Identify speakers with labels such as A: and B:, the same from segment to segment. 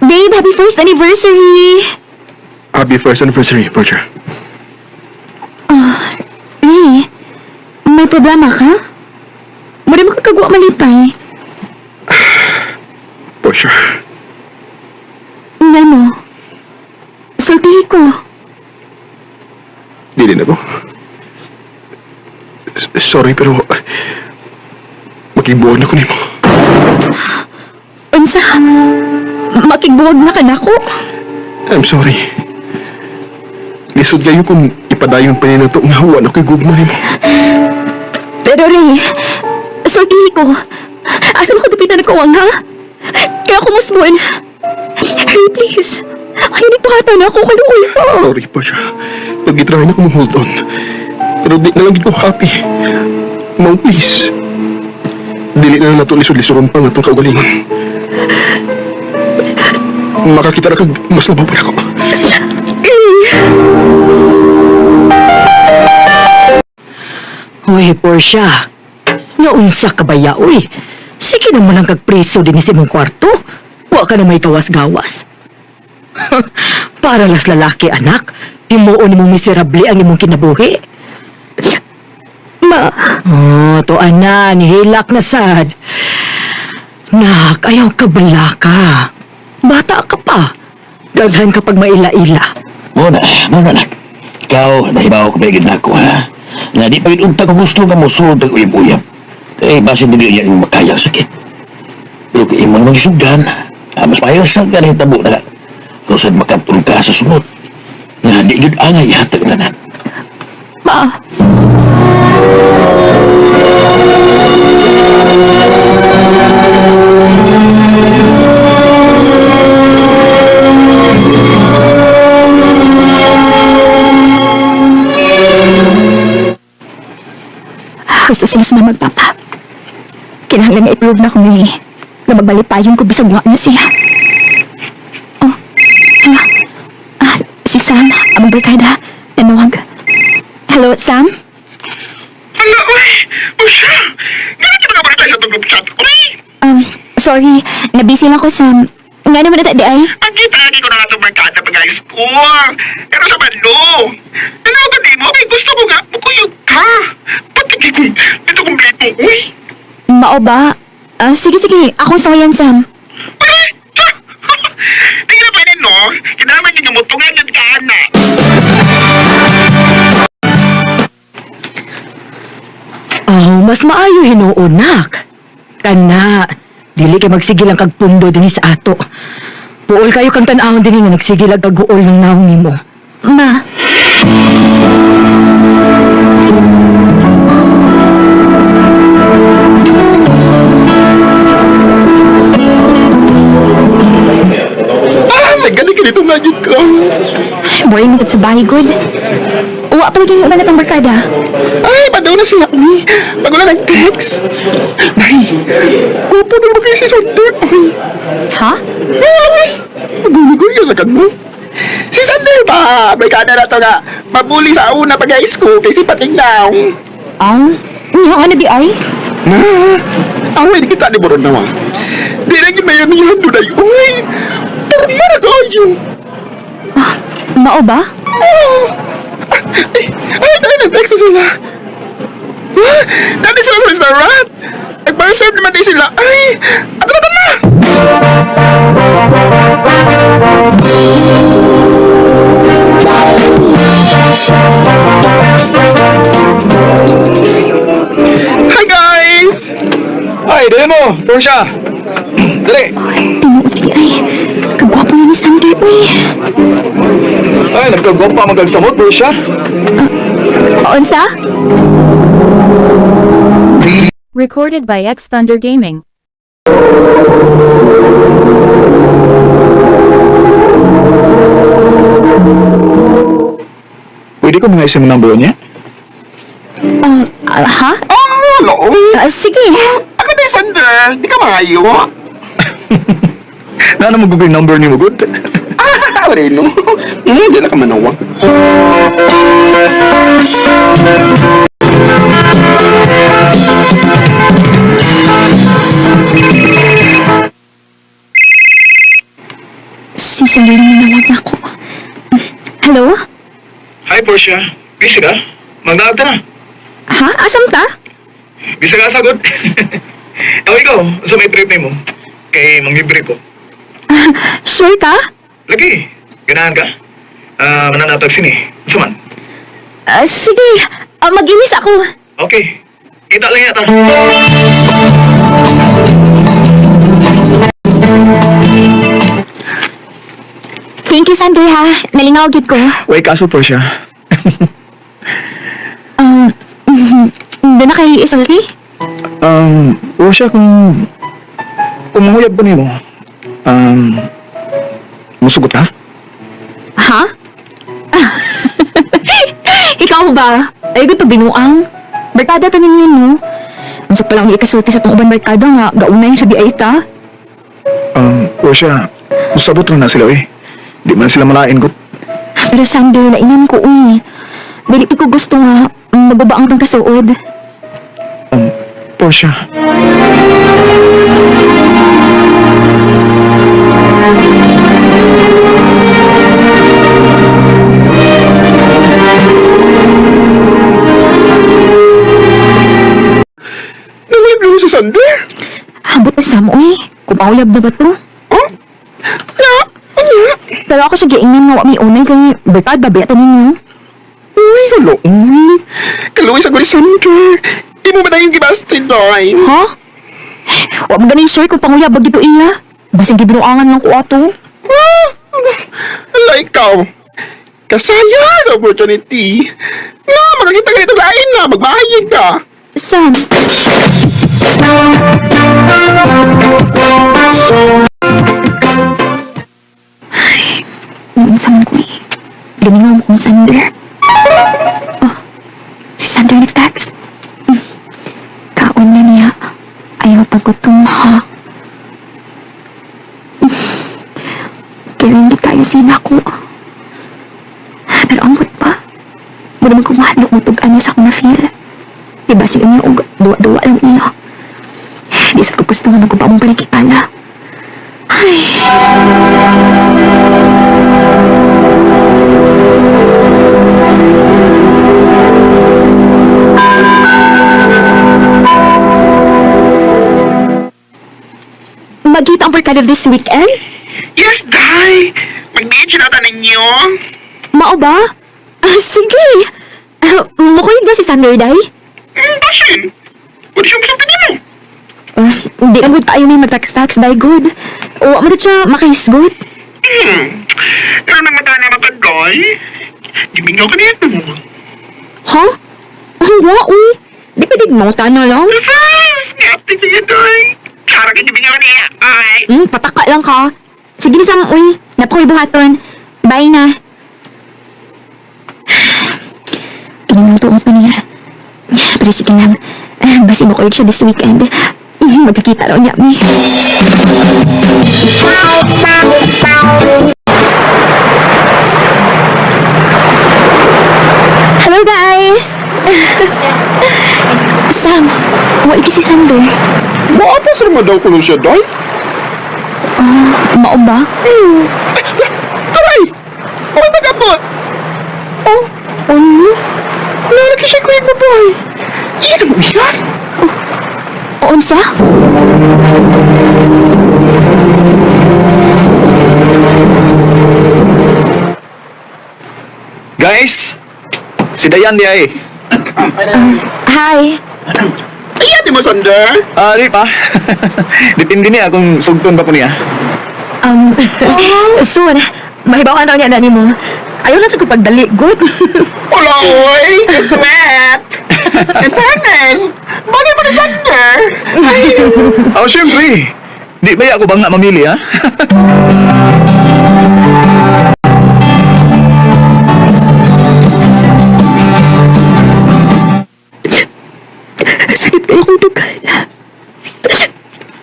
A: Babe, happy first anniversary!
B: Happy first anniversary, Portia.
A: Ray, may problema ka? Mura mo kagwa malipay.
B: Portia,
A: Ngano? Sultihi ko.
B: dili na ko. Sorry, pero makibuod na ko nimo.
A: Unsa? Makigbuwag na ka nako?
B: I'm sorry. Lisod kayo kung ipadayon pa niya na to nga wala ko'y gugma nimo.
A: Pero Ray, sultihi ko. Asa mo ko dupitan ko ang ha? Kaya ako musmon. Ray, please. Ay, nagpakata na ako. Kaluoy ko.
B: Sorry, Portia. Nag-try na ko hold on. Pero di na lang gid ko happy. No, please. Dili na lang nato lisod-lisoron pa nga itong kaugalingon. Makakita ra kag mas labaw pa ako.
C: Uy, Portia. Naunsa ka ba ya, uy? Sige naman lang kagpreso din sa imong kwarto. Wa ka na may gawas-gawas. Para las lalaki, anak. Himuon nimong miserable ang imong kinabuhi.
A: Ma,
C: Oh, to ana, nihilak na sad. Nak, ayaw ka bala ka. Bata ka pa. Daghan kapag maila-ila.
D: Muna, muna nak. Ikaw, nahibaw ko ba na ako, ha? Nga di pa yun unta ko gusto nga musulod ang uyab-uyab. Eh, basin dili niya yung makaya ang sakit. Pero kay imong mga isugdan, ah, mas maayo sa ganang tabo na. Rusad makatulog ka sa sunod. Nga di yun angay hatag tanan.
A: ma. Gusto sila sa magpapa. Kinahanglan na i-prove na kung na magbalipayon ko bisag wa niya siya. Oh, hala. Ah, si Sam, among barkada. Nanawag. Hello, Sam?
E: Hala, uy! Usya! Ganito ka ba tayo sa itong group chat? Uy!
A: Sorry, nabisi lang ko, Sam. Nga naman na di ay?
E: Ang kita ko na nga itong barkada pag high school. Pero sa bando. Ano ka di mo? May gusto ko nga. Mukuyog ka. Ba't hindi ko dito kumpleto? Uy!
A: Mao ba? Ah, sige, sige. Akong sawayan, Sam.
E: Uy! Tingnan pa rin, no? Kinaman yun yung mutungan yun ka, na.
C: Oh, mas maayo hinuon, nak. Kana, dili kay magsigil ang kagpundo dinhi sa ato. Puol kayo kang tan-awon dinhi nga nagsigil ang kaguol ng naong nimo.
A: Ma,
B: Ah, naggaling ka dito nga yun ko.
A: boring na sa bahay, good. Uwa pa lagi mo na itong barkada.
B: Ay, padaw na siya ni. Bago na nag-text. Nay, kupo na ba kayo si Sander? Ay,
A: Ha?
B: ay, magulo sa kanmo. Si Sander ba? May kada na to nga. Mabuli sa una pag high school kay si Pating daw.
A: Ang? Yung ano di ay?
B: Na, away di kita ni Boron nawa. Di na ginayon niya dunay. Uy, porma na kayo.
A: Mao ba?
B: Oh. Ay, ay, ay, nag-text na sila. Ah, dati sila sa restaurant. Nag-serve naman din sila. Ay, ato na na! Hi guys!
F: Ay, dali mo, Portia. Dali.
A: Tinuod di ay. Kagwapo niya ni Sander, uy.
F: Ay, nagkagwapa magagsamot, Portia.
A: Unsa?
G: Recorded by X Thunder Gaming.
F: Pwede ko mga isang number niya?
A: Ah, ha?
B: Oh, looy!
A: Ah, sige.
B: Ako din, Sander! Di ka maayo.
F: Naano mo Google number ni mo, good?
B: Ah, Reno. Di na ka manawag.
A: Si Sander nanawag na ako. Hello?
F: Hi, Portia. Busy ka? Magdaag ta na.
A: Ha? Asam ta?
F: Busy ka sagot. O ikaw, sa may trip nimo. Kay manglibre ko.
A: Sure ka?
F: Lagi, ganahan ka? Ah, mananatag sini. Unsa man?
A: Ah, sige, mag-inis ako.
F: Okay. Kita lang yata.
A: Thank you, Sander, ha. Nalingaw gid ko.
F: Way kaso, Portia.
A: Doon na kay isulti?
F: Portia, kung manguyab ko nimo, musugot ka?
A: Ha? Ikaw ba? Ay, gusto binuang. Barkada ta ninyo, no? Unsa pa lang ikasulti sa tong uban barkada nga, gaunay, rabi ay ta.
F: Portia, musabot na sila eh. Di man sila malain ko.
A: Pero Sander, lainan ko, uy. Dili pa ko gusto nga magbaba ang tong kasuod.
F: Portia.
B: Nanguyab na mo si Sander?
A: Habot na Sam, uy. Kumauyab na ba to?
B: Oh? Ya, ano?
A: Pero ako siya giingnan nga wa may unay kay barkada ba ta ninyo?
B: Uy, hello. Uy. Kaluoy sa ko ni Sander. Di mo ba na yung gibasted, Day?
A: Ha? Wa man ganin sure kung panguyab ba gito iya. Basig gibinuangan lang ko ato.
B: Ah, ala, ikaw. Kasaya sa opportunity. Nga, makakita ka nito lain na. Magmahayag ka.
A: Sam. Ay, naunsa man ko eh. Lumingaw mo kong Sander. Oh, si Sander nag-text. Kaon na niya. Ayaw paggutom ha. Kaya hindi kayo sila ko. Pero ambot pa. Muna man kumahadlok mo tug-an niya sa akong na-feel. Diba sige niya og duwa-duwa lang niya. Di sa ko gusto nga magubang mong panikikala. Ay. Magkita ang barkada this weekend?
E: Yes, Day! Mag-medyo na ta ninyo.
A: Mao ba? Ah, sige. Ah, mukhang ba si Sander, Day?
E: Basin! Pwede siyang kasulti nimo.
A: Ah, hindi na good tayo may mag-tax-tax, Day good. Wa mo na siya makahisgot.
E: Pero nang mata na matagoy, gimingaw ka niya mo.
A: Ha? Oh, wa, uy. Di pwede mauta na lang.
E: Ngati siya, Day. Kara ka gimingaw ka niya. Ay!
A: Pataka lang ka. Sige ni Sam, uy. Napakoy buhaton. Bye na. Kininuto mo pa niya. Pero sige lang. Basin mo ko siya this weekend. Magkakita raw niya, mi. Hello, guys! Sam, wala si Sander.
B: Maapas naman daw ko nun siya, Day.
A: Mao ba?
B: Aray! Ay, pag-abot! Oh, ano? Lalaki siya kuya babae. Iyan mo yan?
A: Unsa?
F: Guys, si Dayan di ay.
A: Hi.
B: Iyan di mo, Sander.
F: Ah, di pa. Depende niya kung sugton ba ko niya.
A: Soon, mahibaw ka na niya mo. Ayaw lang sa ko pagdali, good.
B: Wala, oy! Kaswet! In fairness, bagay mo ni Sander. Ay,
F: Oh, syempre. Di ba ako bang nga mamili, ha?
A: Sakit kayo kong dugan.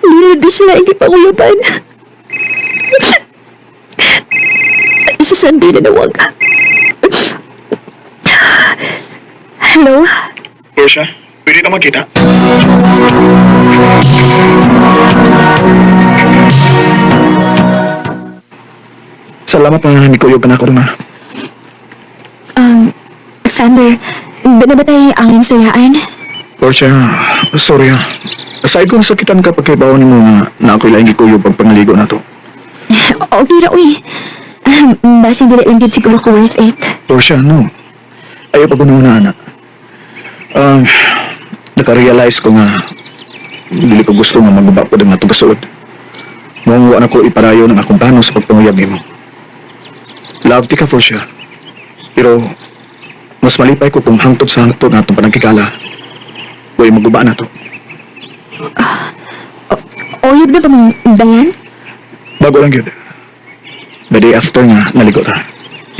A: Hindi na siya hindi pa kuyaban. Si Sandy na nawag. Hello?
F: Portia, pwede na magkita. Salamat nga nikuyog ka nako na.
A: Sander, di na ba tayo ang insuyaan?
F: Portia, sorry ha. Aside kung sakitan ka pagkaibaw nimo nga na ako'y laing gikuyog pagpangaligo na to.
A: Okay ra, uy. Basin dili lang gid siguro ko worth it.
F: Portia, no. Ayaw pa na anak. Nakarealize ko nga dili ko gusto nga magbaba po nga tugasuod. Mong wa na ko iparayo ng akong plano sa pagpanguyab nimo. Love ti ka, Portia. Pero mas malipay ko kung hangtod sa hangtod nga atong panagkikala. Way maguba na to.
A: Oyab na ba mong Dayan?
F: Bago lang yun. The day after nga, naligo ta.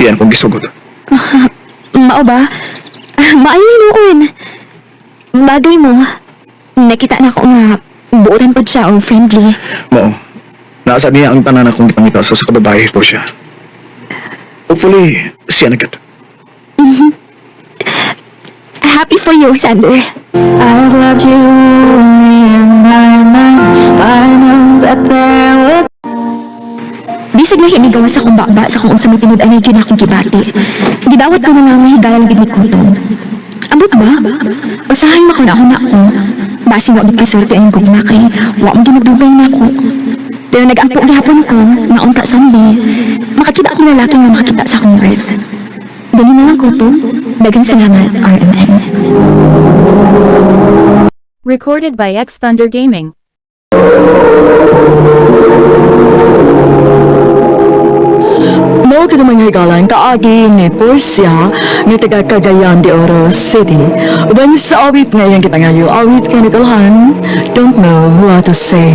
F: Iyan kong gisugod.
A: Mao ba? Maayo noon. Bagay mo. Nakita na ko nga buotan pod siya o friendly.
F: Mao, nasa niya ang tanan akong gipangita sa kababae po siya. Hopefully, siya na gyud.
A: Happy for you, Sander.
G: I've loved you in my mind. I know that there will
A: Bisag lahi ni gawas akong baba sa kung unsa may tinud-anay gyud akong gibati. Gidawat ko na lang mahigala lang gid ni Kutong. Ambot ba? Usahay makuna-una ko. Basi wa gid kay swerte ang gugma kay wa man gyud magdugay na ako. Pero nag-ampo gihapon ko nga unta someday makakita akong lalaki nga makakita sa akong worth. Dali na lang ko to. Daghang salamat, RMN.
G: Recorded by X Thunder Gaming.
C: Mao kito mga higalan kaagi ni Portia nga taga Cagayan de Oro City. Uban sa awit nga iyang gipangayo, awit kay Nicolhan, "Don't Know What to Say."